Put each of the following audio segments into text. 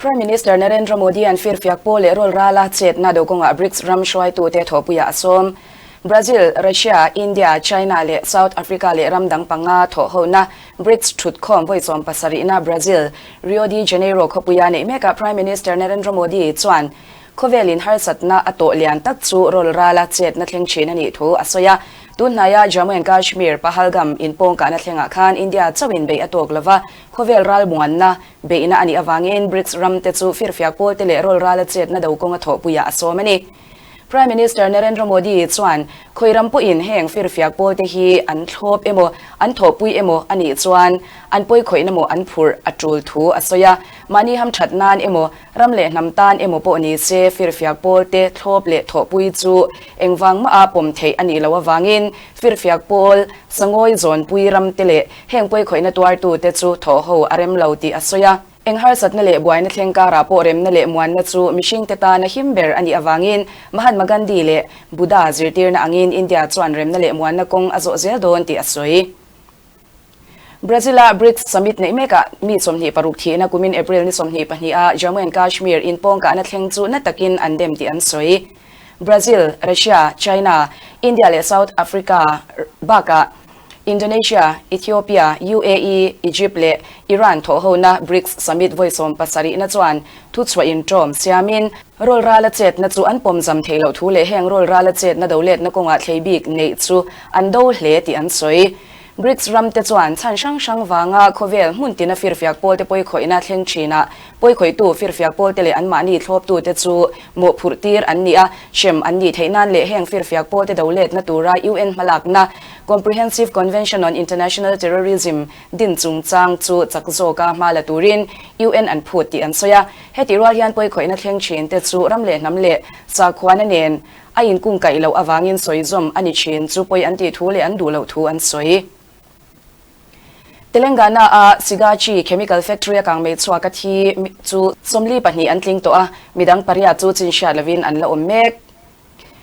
Prime Minister Narendra Modi-a'n firfiak pawl leh rawl rala chetna do kawngah BRICS ram hruaitute thawhpuiah a sawm. Brazil, Russia, India, China leh South Africa leh ram dang panga thawhhona BRICS thutkhawm vawi 70na Brazil, Rio de Janeiro khawpuia neih mekah Prime Minister Narendra Modi chuan Khawvelin harsatna a tawh lian tak chu rawl rala chetna thleng thin a nih thu a sawi a. Tun hnaia Jammu and Kashmir Pahalgam inpawngkahna thlengah khan India chauhin beih a tawk lova, khawvel ral muanna beihna a nih avangin BRICS ramte chu firfiak pawlte leh rawl rala chetna do kawnga thawhpuiah a sawm a ni. Prime Minister Narendra Modi chuan khawi ram pawhin heng firfiak pawlte hi an thlawp emaw, an thawhpui emaw a nih chuan an pawikhawihna maw an phurh a tul thu a sawi a. Mahni hamthat nan emaw, Ram leh hnam tan emaw pawh ni se, firfiak pawlte thlawp leh thawhpui chu engvang mah a pawm theih a nih loh avangin firfiak pawl, sangawi zawnpui ramte leh heng pawikhawihna tuartute chu thawhho a rem lo tih a sawi a. Eng harsatna leh buaina thleng karah pawh remna leh muanna chu mihringte tana him ber a nih avangin Mahatma Gandhi leh Buddha zirtirna angin India chuan remna leh muanna kawng a zawh zel dawn tih a sawi. Brazil-a BRICS Summit neih mekah mi 26 thihna kumin April ni 22 a Jammu and Kashmir inpawngkahna thleng chu na takin an dem tih an sawi. Brazil, Russia, China, India leh South Africa bakah Indonesia, Ethiopia, UAE, Egypt leh Iran thawhhona BRICS Summit vawi 70 na chuan thuchhuah inṭawm siamin rawl rala chetna chu an pawmzam theih loh thu leh heng rawl rala chetna doletna kawngah thlei bik neih chu an do hle tih an sawi. BRICS ramte chuan chhan hrang hrang vanga khawvel hmun tina firfiak pawlte pawikhawihna thleng thinah pawikhawihtu firfiak pawlte leh anmahni thlawptute chu mawhphurh tir an ni a, hrem an nih theih nan leh heng firfiak pawlte doletna tura UN hmalakna Comprehensive Convention on International Terrorism din chungchang chu chak zawka hma la turin UN an phut tih an sawi a. Hetih rual hian pawikhawihna thleng thinte chu ram leh hnam leh sakhuana nen A inkung kaih loh avangin sawi zawm a ni thin chu pawi an tih thu leh an duh loh thu an sawi. Telangana-a Sigachi Chemical Factory a kangmei chhuak a thi chu 42 an tling tawh a, midang pariat chu chin hriat lovin an la awm mek.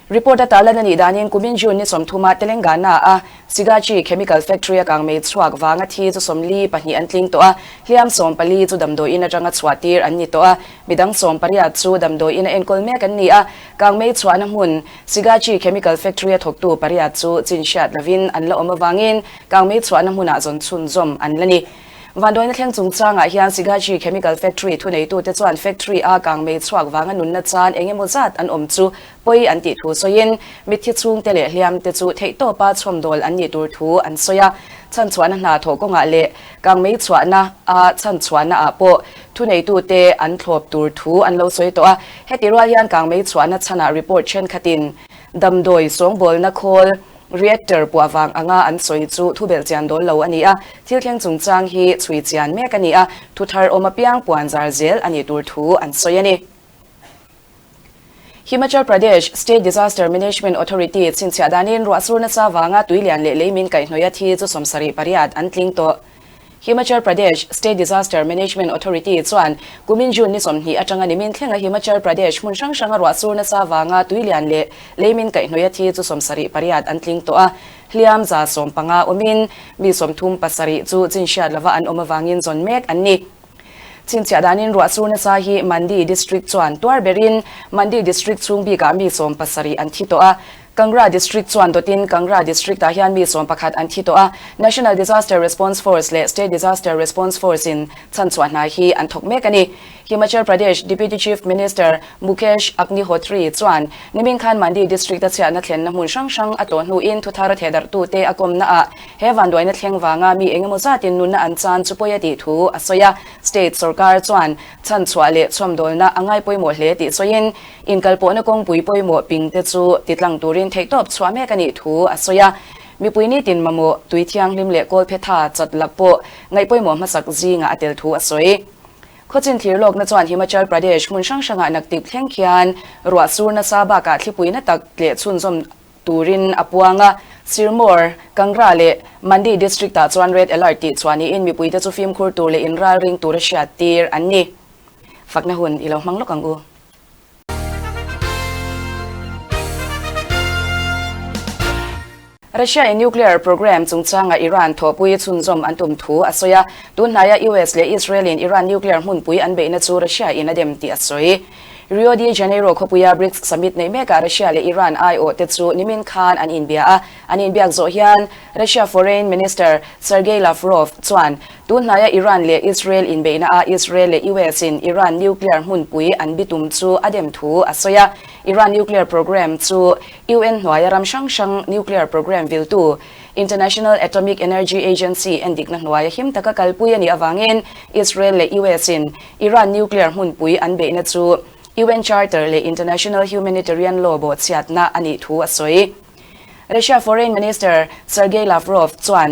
Report a tarlan a nih danin kumin June ni 30 Telangana-a Sigachi Chemical Factory a kangmei chhuak vanga thi chu 42 an tling tawh a, hliam 14 chu damdawiin atanga chhuah tir an ni tawh a, Midang 18 chu damdawiin a enkawl mek an ni a, kangmei chhuahna hmun Sigachi Chemical Factory a thawktu pariat chu chin hriat lovin an la awm avangin kangmei chhuahna hmunah zawn chhunzawm an la ni. Vanduaina thleng chungchangah hian Sigachi Chemical Factory thuneitute chuan factory a kangmei chhuak vanga nunna chan eng emaw zat an awm chu pawi an tih thu sawiin mitthi chhungte leh hliamte chu theihtawpa chhawmdawl an nih tur thu an sawi a. Chhanchhuahna hna thawh kawngah leh kangmei chhuahna a chhanchhuahna ah pawh Thuneitute an thlawp tur thu an lo sawi tawh a, heti rual hian kangmei chhuahna chhanah report thenkhatin damdawi sawngbawlna khawl, reactor, puah vang anga an sawi chu thubelh chian dawl lo a ni a, thil thleng chungchang hi chhui chian mek a ni a, thu thar awm apiang puan zar zel a nih tur thu an sawi a ni. Himachal Pradesh State Disaster Management Authority chhinchhiah danin ruahsur nasa vanga tui lian leh leimin kaihhnawih a thi chu 78 an tling tawh. Himachal Pradesh State Disaster Management Authority chuan kumin June ni 20 atanga nimin thlenga Himachal Pradesh hmun hrang hranga ruahsur nasa vanga tui lian leh leimin kaihhnawih a thi chu 78 an tling tawh a, hliam 115 awmin mi 37 chu chinhriat lova an awm avangin zawn mek an ni. Chhinchhiah danin ruahsur nasa hi Mandi District chuan tuar berin Mandi District chhung bikah mi 17 an thi tawh a. Kangra District chuan dawtin Kangra District-ah hian mi 11 an thi tawh a. National Disaster Response Force leh State Disaster Response Force-in chhanchhuah hna hi an thawk mek a ni. Himachal Pradesh Deputy Chief Minister Mukesh Agnihotri chuan nimin khan Mandi District-a chhiatna thlenna hmun hrang hrang a tlawh hnuin thuthar a thehdarhtute a kawmnaah He vanduaina thleng vanga mi engemaw zatin nunna an chan chu pawi a tih thu a sawi a. State sorkar chuan chhanchhuah leh chhuamdawlna a ngai pawimawh hle tih sawiin, inkalpawhna kawngpui pawimawh ping te chu titlang turin theihtawp chhuah mek a nih thu a sawi a. Mipui nitin mamawh, tui thianghlim leh kawlphetha chat lak pawh ngaih pawimawh hmasak zingah a tel thu a sawi. Khawchin thlir lawkna chuan Himachal Pradesh hmun hrang hrangah naktip thleng khian ruah sur nasa bakah thlipui na tak leh chhunzawm turin a puang a. Sirmaur, Kangra leh Mandi district-ah chuan red alert tih chhuah niin mipuite chu fimkhur tur leh inralring tura hriat tir an ni. Fakna hun i lo hmang lawk ang u. Russia in nuclear program chungchanga Iran thawhpui chhunzawm an tum thu a sawi a, tun hnaia US leh Israel in Iran nuclear hmunpui an beihna chu Russia in a dem tih a sawi. Rio de Janeiro khawpuia BRICS summit neih mekah Russia leh Iran aiawh te chu nimin khan an inbia a, an inbiak zawh hian Russia Foreign Minister Sergei Lavrov chuan tun hnaia Iran leh Israel inbeihna ah Israel leh US in Iran nuclear hmunpui an bitum chu a dem thu a sawi a, Iran nuclear program chu UN hnuaia ram hrang hrang nuclear program viltu International Atomic Energy Agency endikna hnuaia him taka kalpui a nih avangin Israel leh US in Iran nuclear hmunpui an beihna chu UN Charter leh International Humanitarian Law bawhchhiatna a nih thu a sawi. Russia Foreign Minister Sergei Lavrov chuan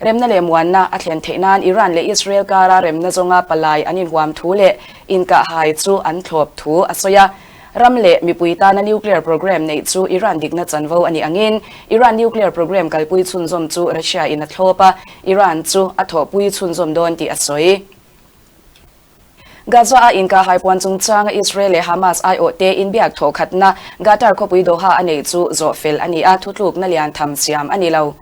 remna leh muanna a thlen theih nan Iran leh Israel kara remna zawnga palai an inhuam thu leh inkahhai chu an thlawp thu a sawi a. Ram leh mipui tana nuclear program neih chu Iran dikna chanvo a nih angin Iran nuclear program kalpui chhunzawm chu Russia in a thlawp a, Iran chu a thawhpui chhunzawm dawn tih a sawi. Gaza-a inkahhai puan chungchanga Israel leh Hamas aiawhte inbiak thawhkhatna Qatar khawpui Doha a neih chu zawh fel a ni a, thutlukna lian tham siam a ni lo.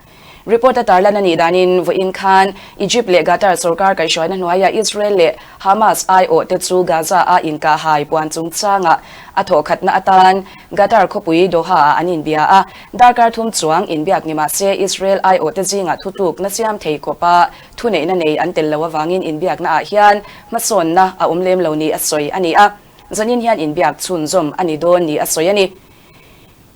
Report a tarlan a nih danin vawiin khan Egypt leh Qatar sorkar kaihhruaina hnuaiah Israel leh Hamas aiawhte chu Gaza-a inkahhai puan chungchanga a thawhkhatna atan Qatar khawpui Doha-ah an inbia a, darkar thum chuang inbiak ni mah se Israel aiawhte zingah thutlukna siam thei khawpa Thuneihna nei an tel lo avangin inbiakna ah hian hmasawnna a awm lem lo ni a sawi a ni a, zanin hian inbiak chhunzawm a ni dawn ni a sawi a ni.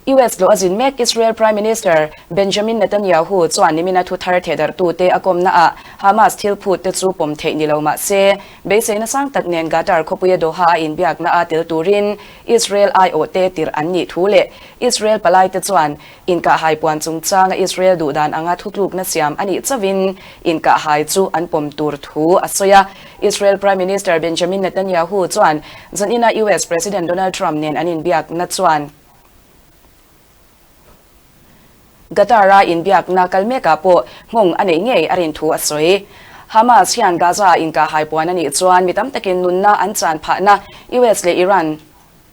US tlawh a zin mek Israel Prime Minister Benjamin Netanyahu chuan nimina thu thar thehdarhtute a kawmna ah Hamas thil phut te chu pawm theih ni lo mah se beiseina sang tak nen Qatar khawpuia Doha a inbiakna a tel turin Israel aiawhte tirh an nih thu leh Israel palaite chuan Inkahhai puan chungchanga Israel duhdan anga thutlukna siam a nih chauhin inkahhai chu an pawm tur thu a sawi a. Israel Prime Minister Benjamin Netanyahu chuan zanina US President Donald Trump nen an inbiakna chuan Qatar-a inbiakna kal mekah pawh nghawng a neih ngei a rin thu a sawi. Hamas hian Gaza-a inkahhai puan a nih chuan mi tam takin nunna an chan phahna US leh Iran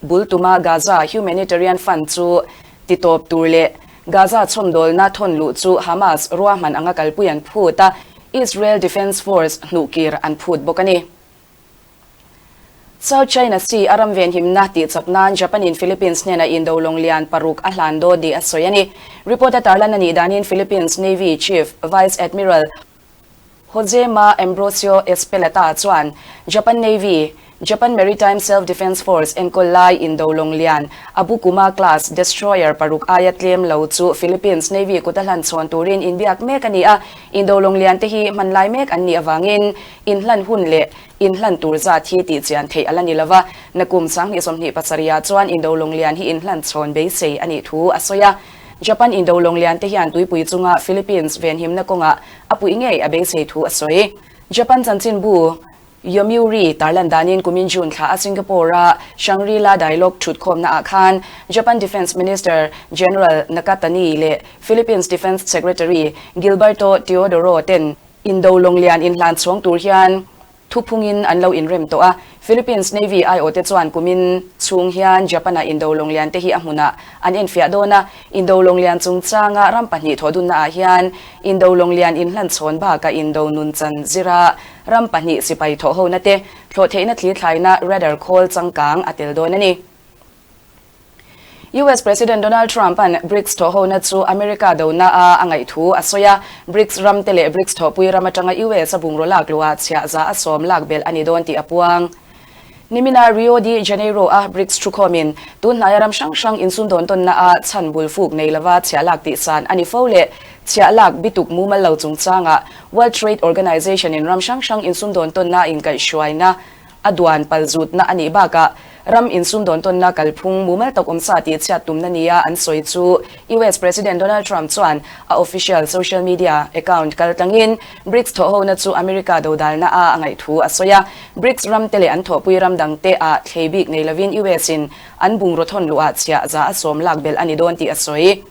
Bul tuma Gaza Humanitarian Fund chu titawp tur leh Gaza chhawmdawlna thawn luh chu Hamas ruahman anga kalpui an phut a, Israel Defense Force hnuhkir an phut bawk a ni. South China Sea a ram venhimna tihchak nan Japan-in Philippines hnena indo lawng lian paruk a hlan dawn tih a sawi a ni. Report a tarlan a nih danin Philippines Navy Chief Vice Admiral Hojema Ambrosio Espeleta chuan Japan Navy, Japan Maritime Self-Defense Force enkawl lai indo lawng lian Abukuma class destroyer paruk aia tlem lo chu Philippines Navy kuta hlan chhawn turin inbiak mek a ni a, indo lawng lian te hi hman lai mek an nih avangin inhlan hun leh inhlan tur zat hi tih chian theih a la ni lova, nakum 2027 ah chuan indo lawng lian hi inhlan chhawn beisei a nih thu a sawi a. Japan indo lawng lian te hian tuipui chunga Philippines venhimna kawngah a puih ngei a beisei thu a sawi. Japan chanchinbu Yomiuri tarlan danin kumin June thla a Singapore-a Shangri-La Dialogue thutkhawmna ah khan Japan Defence Minister General Nakatani leh Philippines Defence Secretary Gilberto Teodoro ten indo lawng lian inhlan chhuang tur hian Thuphungin an lo inrem tawh a, Philippines Navy aiawhte chuan kumin chhung hian Japan-a indo lawnglian te hi a hmunah an enfiah dawn a, indo lawnglian chungchanga ram pahnih thawhdunnaah hian indo lawnglian inhlan chhawn bakah indo nunchan zira ram pahnih sipai thawhhona te thlawhtheihna thli thlaina radar khawl changkang a tel dawn a ni. US President Donald Trump-a'n BRICS thawhhona chu America dona a a ngaih thu a sawi a, BRICS ram te leh BRICS thawhpui ram atanga US a bungraw lak luhah chhiah za a sawm lak belh a ni dawn tih a puang. Nimina Rio de Janeiro-a BRICS thukhawmin tun hnaia ram hrang hrang insumdawn tawnna a chhan bul fuk nei lova chhiah lak tih san a ni fo leh chhiah lak bituk mumal lo chungchangah World Trade Organization-in ram hrang hrang insumdawn tawnna inkaihhruaina A duan palzutna a nih bakah ram insumdawn tawnna kalphung mumal tak awmsa tih chhiat tumna nia an sawi chu US President Donald Trump chuan a official social media account kal tlangin BRICS thawhhona chu America dodalna a a ngaih thu a sawi a. BRICS ram te leh an thawhpui ram dang te ah thlei bik nei lovin US in an bungraw thawn luhah chhiah za a sawm lak belh a ni dawn tih a sawi.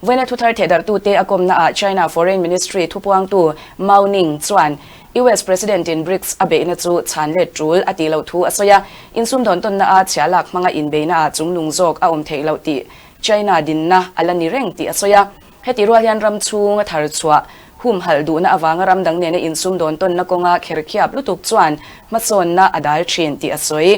Vawiina thuthar thehdarhtute a kawmna ah China Foreign Ministry thupuangtu Mao Ning chuan US President in BRICS a beihna chu chhan let tul a tih loh thu a sawi a, insumdawn tawnna a chhia lak hmanga inbeihna ah chungnung zawk a awm theih loh tih China dinna a la ni reng tih a sawi a. Heti rual hian ram chhung a thar chhuah humhalh duhna avanga ram dang nena insumdawn tawnna kawnga kherkhiap lutuk chuan hmasawnna a dal thin tih a sawi.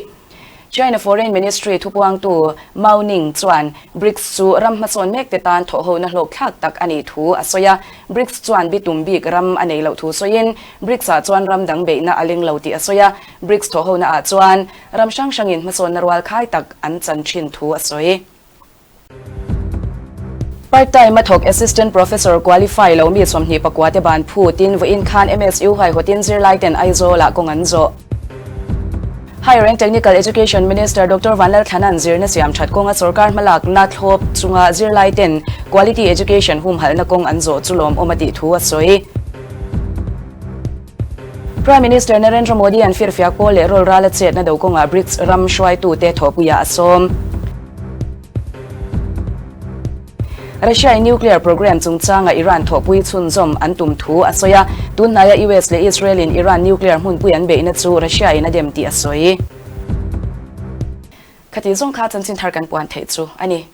China Foreign Ministry thupuangtu Mao Ning chuan BRICS chu ram hmasawn mekte tan thawhhona hlawkthlak tak a nih thu a sawi a. BRICS chuan bitum bik ram a nei loh thu sawiin BRICS-ah chuan ram dang beihna a leng lo tih a sawi a. BRICS thawhhonaah chuan ram hrang hrangin hmasawnna rual khai tak an chan thin thu a sawi. Part time a thawk Assistant Professor qualify lo mi 24 te ban phutin vawiin khan MSU huaihawtin zirlai ten Aizawl-ah kawng an zawh. Higher and Technical Education Minister Doctor Vanlalthlana'n zirna siam that kawnga sorkar hmalakna thlawp chunga zirlai ten quality education humhalhna kawng an zawh chu lawmawm a tih thu a sawi. Prime Minister Narendra Modi-a'n firfiak pawl leh rawlrala chetna do kawngah BRICS ram hruaitute thawhpuiah a sawm. Russia-in nuclear program chungchanga Iran thawhpui chhunzawm an tum thu a sawi a, tun hnaia US leh Israel-in Iran nuclear hmunpui an beihna chu Russia-in a dem tih a sawi. Khati zawng kha chanchin thar kan puan theih chu a ni.